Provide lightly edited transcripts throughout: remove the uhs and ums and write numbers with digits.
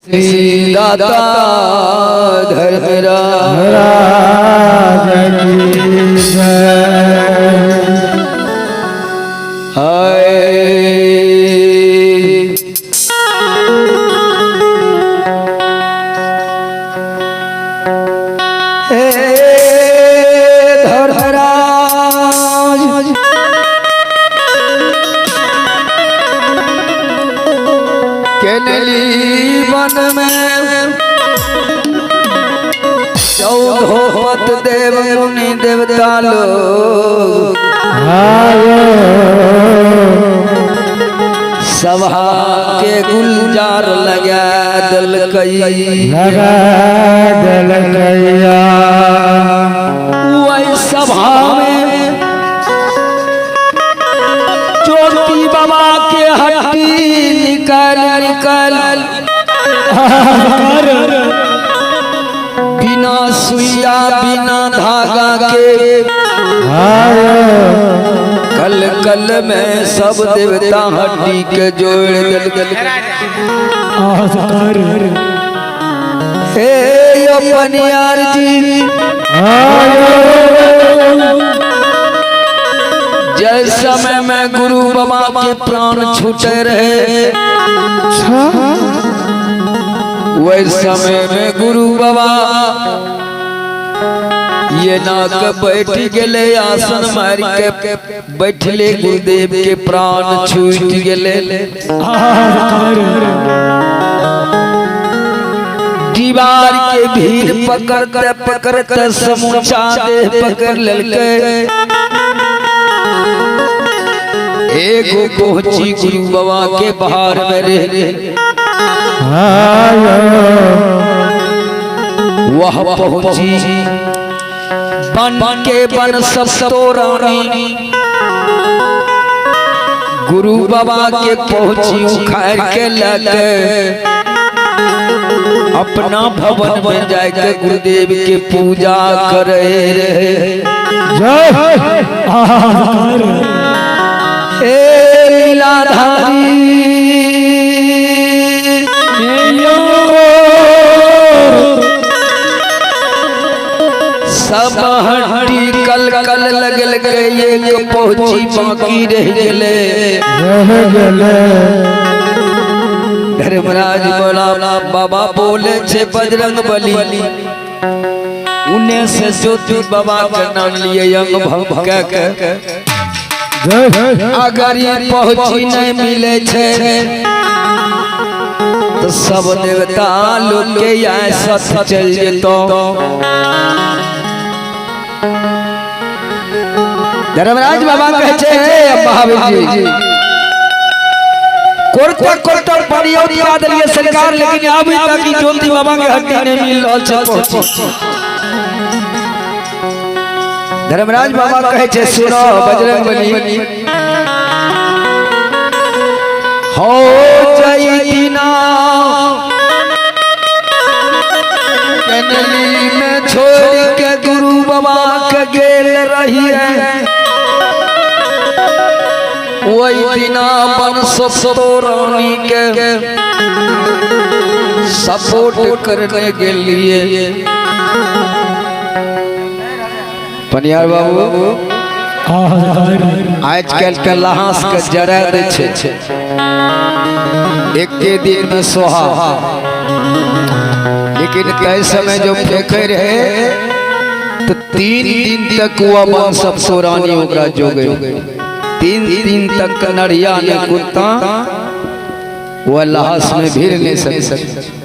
श्री दाता धर्मराज की जय। हाय हे धर्मराज केनली वन में चौदह पत देव मुनि देवता लोग सभा के गुलजार लगा दिलकई लगा दिलकैया। वही सभा में ज्योति बाबा के हड्डी निकल निकल बिना सुइया बिना धागा के कल कल में सब देवता हड्डी के जोड़ दिल। हे पनियार जी, जय समय में गुरु बाबा के प्राण छूटे रहे, वह समय में गुरु बाबा ये नाक बैठ गेले, आसन मार के बैठले, गुरुदेव के प्राण छूट गेले। दीवार के भीड़ पकड़ते पकड़ते समूचा देह पकड़ लेलकै। एगो पहुंची गुरु बाबा के बाहर में रहे, वह पहुंची बन के बन सब तो रानी गुरु बाबा के पहुंची उखाड़ के लगे अपना भवन में जाके गुरुदेव के पूजा करे रहे। जय। हे लीलाधारी सब हड्डी कल कल लगल गए, एक पहुंची बाकी रह गेले। रह गेले। धर्मराज बोला बाबा बोले छे बजरंग बली, उन्हें से ज्योति बाबा के नाम लिए अंग भंग के जय। अगर ये पहुंची नहीं मिले छे तो सब देवता लोग के ऐसा चल जेतो। धर्मराज बाबा कहे छे महावीर जी कोरता कोरता परियों दिया दिलिए सरकार, लेकिन अभी तक ई ज्योति बाबा के हड्डी नहीं मिल रहल छे पहुंची। धर्मराज बाबा कहे छे सुनो बजरंग बली, हो जई दिना कनली में छोड़ के गुरु बाबा के गेल रही है, वही दिना बन सो रानी के सपोर्ट करने के लिए। पनियार बाबू आजकल के लहास के जरा दे छे, एक के दिन में सोहा, लेकिन कई समय जो फेंके रहे तो 3 दिन तक वह बन सब सोरानी ओकरा जोगे, 3 दिन तक नरिया ने कुत्ता वह लहास में भीड़ नहीं सके।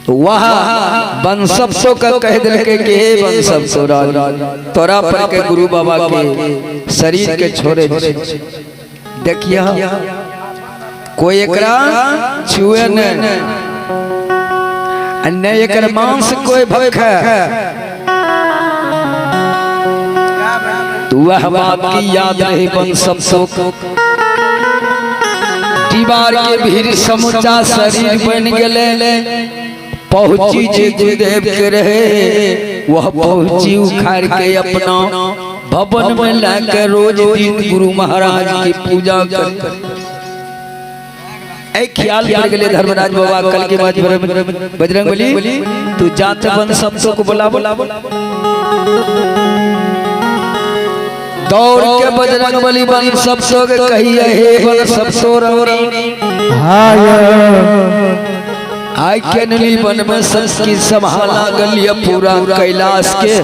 तो वह बनसब सो का कह दिलके कि हे बनसब सोरानी, तोरा पर के गुरु बाबा के शरीर के छोड़े देखिए कोई एकरा छुए नहीं, नहीं एकर मांस कोई भखे। तो वह बात की याद रही बनसब सो, दीवार के भीड़ समूचा शरीर बन गेले, पहुंची जे गुरुदेव के रहे वह पहुंची उखाड़ के अपना भवन में लाके रोज दिन गुरु महाराज की पूजा कर। ए ख्याल पड़ गेले धर्मराज बाबा कल के बाद बजरंग बली तू जात बन सब को बोला बोला। दौड़ के बजरंग बली बन सब सो के कहिए हे बन सब सो रवनी आय के नली बन में सस की संभाला गलिया पूरा कैलाश के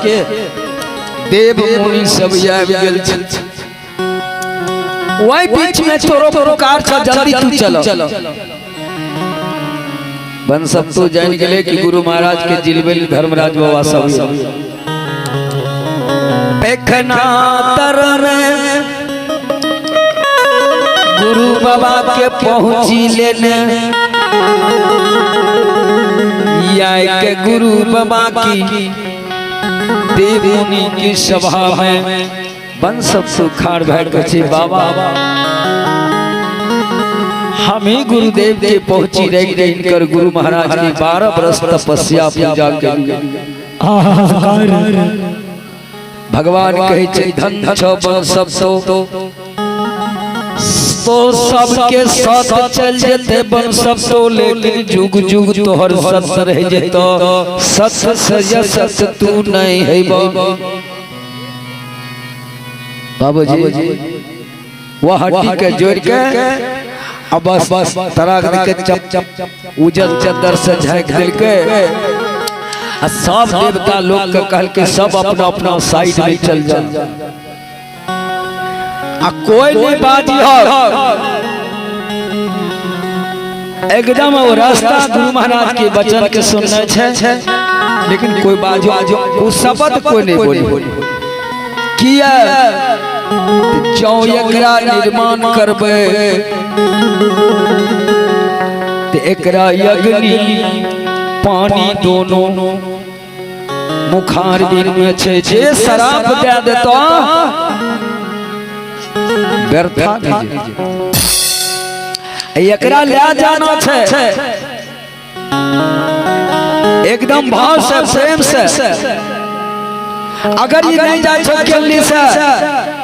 देव मुनि सब आबि गेल छल। वही बीच में तोरो पुकार छ जल्दी तू चलो। बन सब तो जान गेले कि गुरु महाराज के जिलबेल धर्मराज बाबा सब पेखना तर गुरु बाबा के पहुंची लेने या के गुरु बाबा की देव मुनि की सभा में बन सब सुखाड़ भर के बाबा हम ही गुरुदेव के पहुंची रह गए इनकर गुरु महाराज की 12 बरस तपस्या पूजा के लिए। भगवान कहे छे धन छो बन सब तो सबके साथ चल जेते बन सब तो, लेकिन जुग जुग तोहर सत रह जेतो, सत से सत तू नहीं है बाबूजी। वह हड्डी के जोड़ के अब बस बस तराक के चप चप उजल चदर से झाँक दिल के सब देवता लोग के कहल के सब अपना अपना साइड में चल जा आ कोई नहीं बाजी हो एकदम वो रास्ता गुरु महाराज के वचन के सुनने छे, लेकिन कोई बाजो वो शब्द कोई नहीं बोली किया जौ एकरा निर्माण करबे ते एकरा अग्नि पानी दोनों मुखार बिन में छे, जे शराब दे देतो व्यर्था नहीं जे एकरा ले जाना छे एकदम भाव से प्रेम से। अगर ये नहीं जाए केली से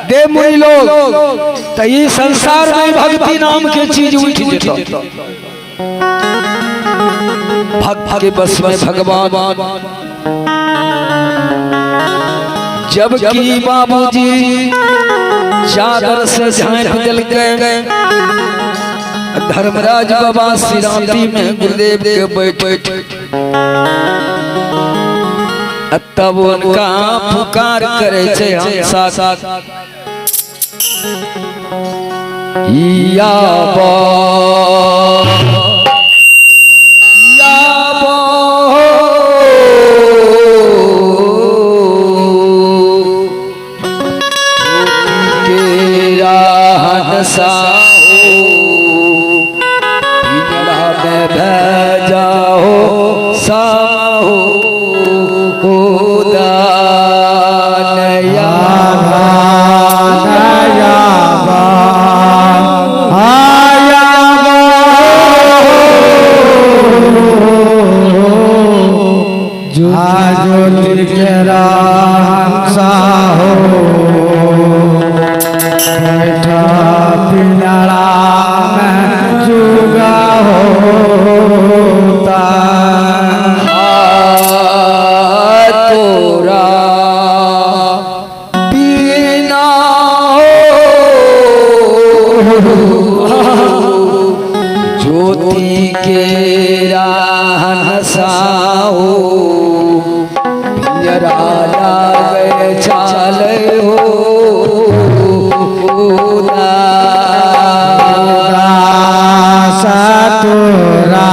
देव मुनि लोग तो ये संसार में भक्ति नाम के चीज उठ जेतो। भक्त के बस में भगवान जबकि बाबूजी चादर से झाँप दिल के धर्मराज बाबा सिराती में गुरुदेव के बैठ तब उनका पुकार करे छे हंसा या बा या बा के हंसा हो पिंजरा में भेजाओ साहो ज्योति के हंसाओ पिंजरा लागे चाल हो सतुरा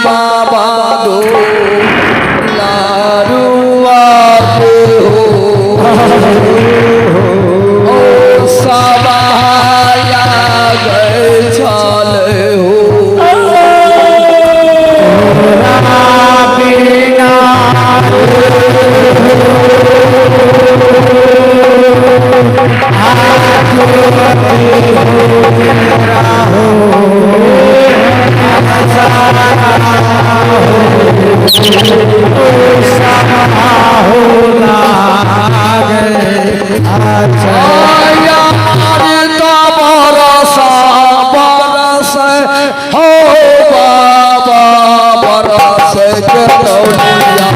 बाबा दो लारुआ पे हो ओ सबाया गए छल हो। बरसा बरस हो बाबा बरस के दौलिया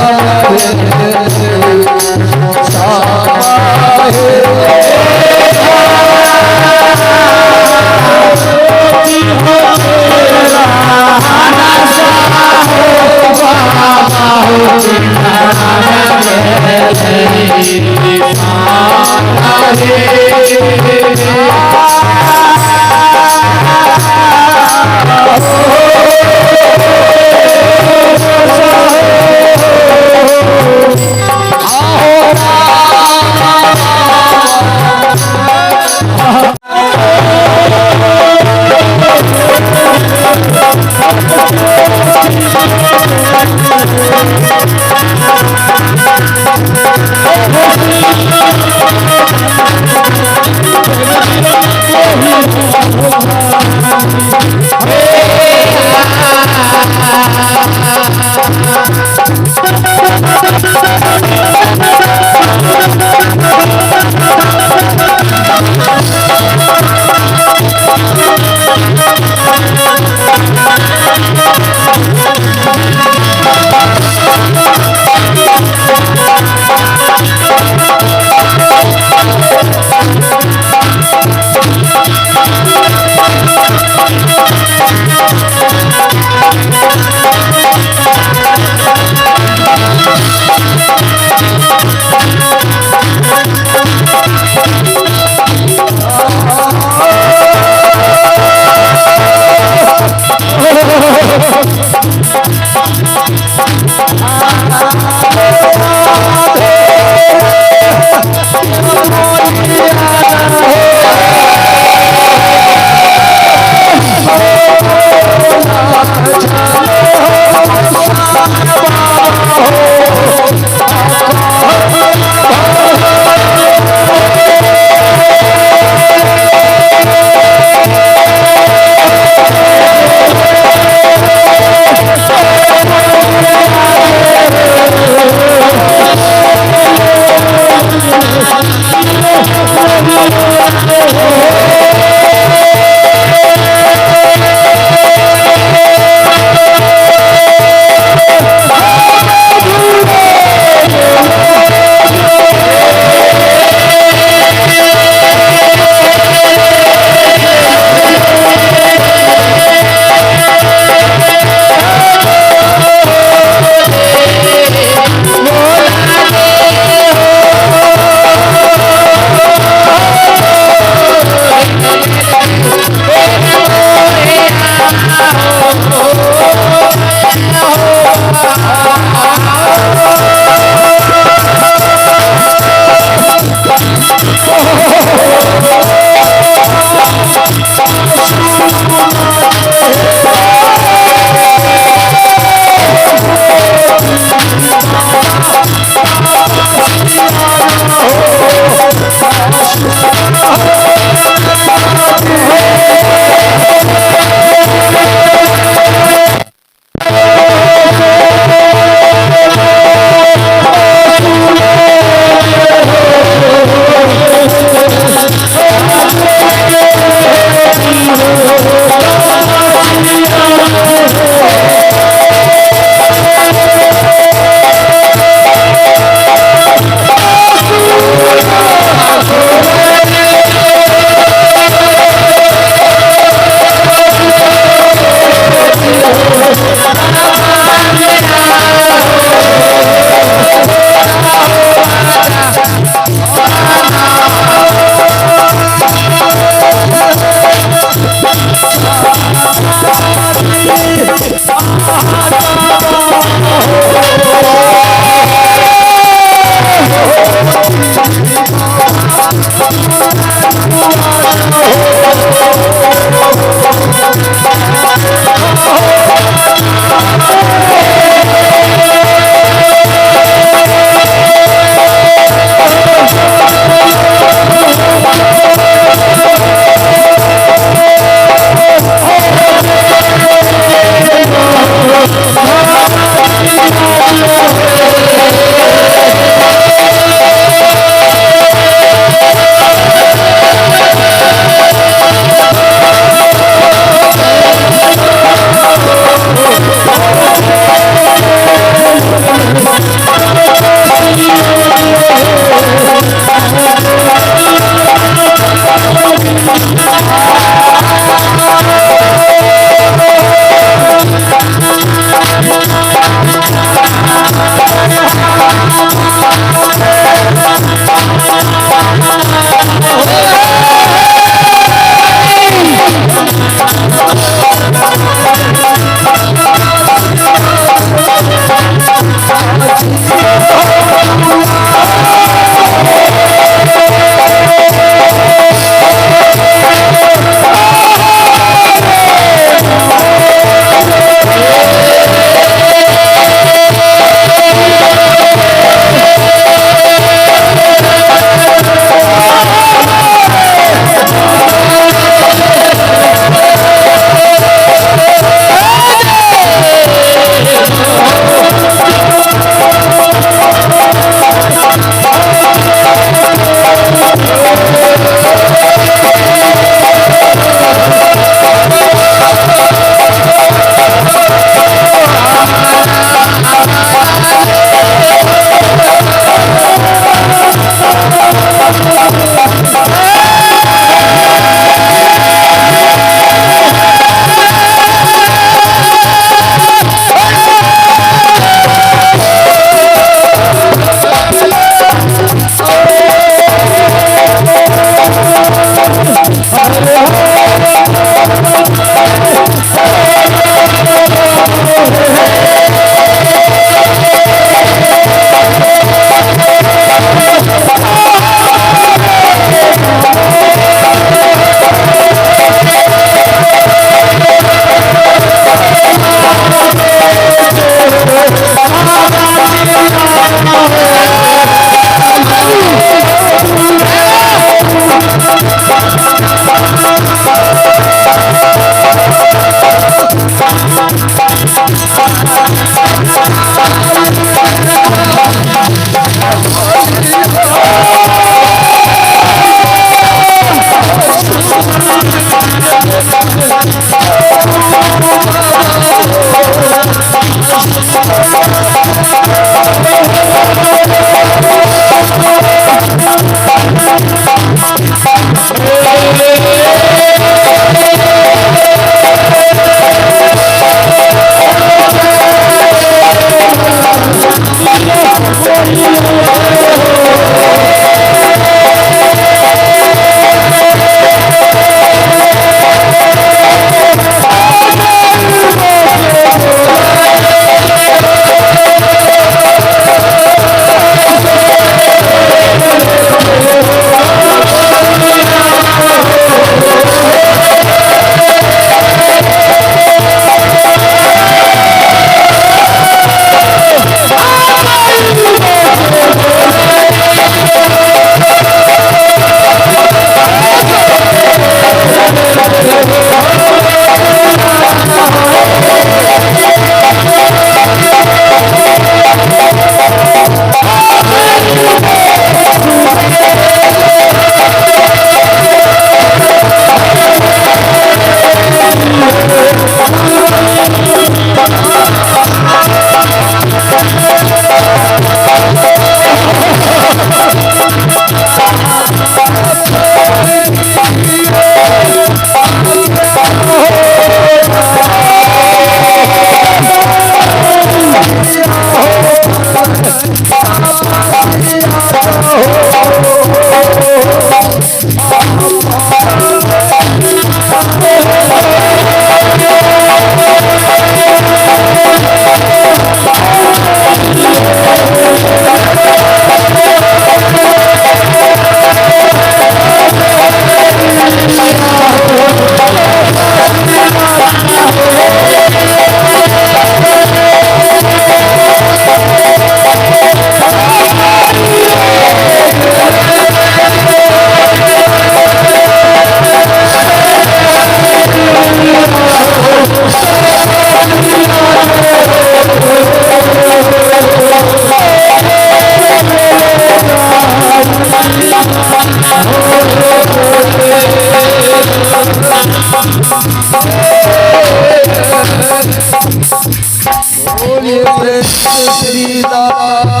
बोलिए प्रेम से श्री दादा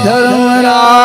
धर्मराज।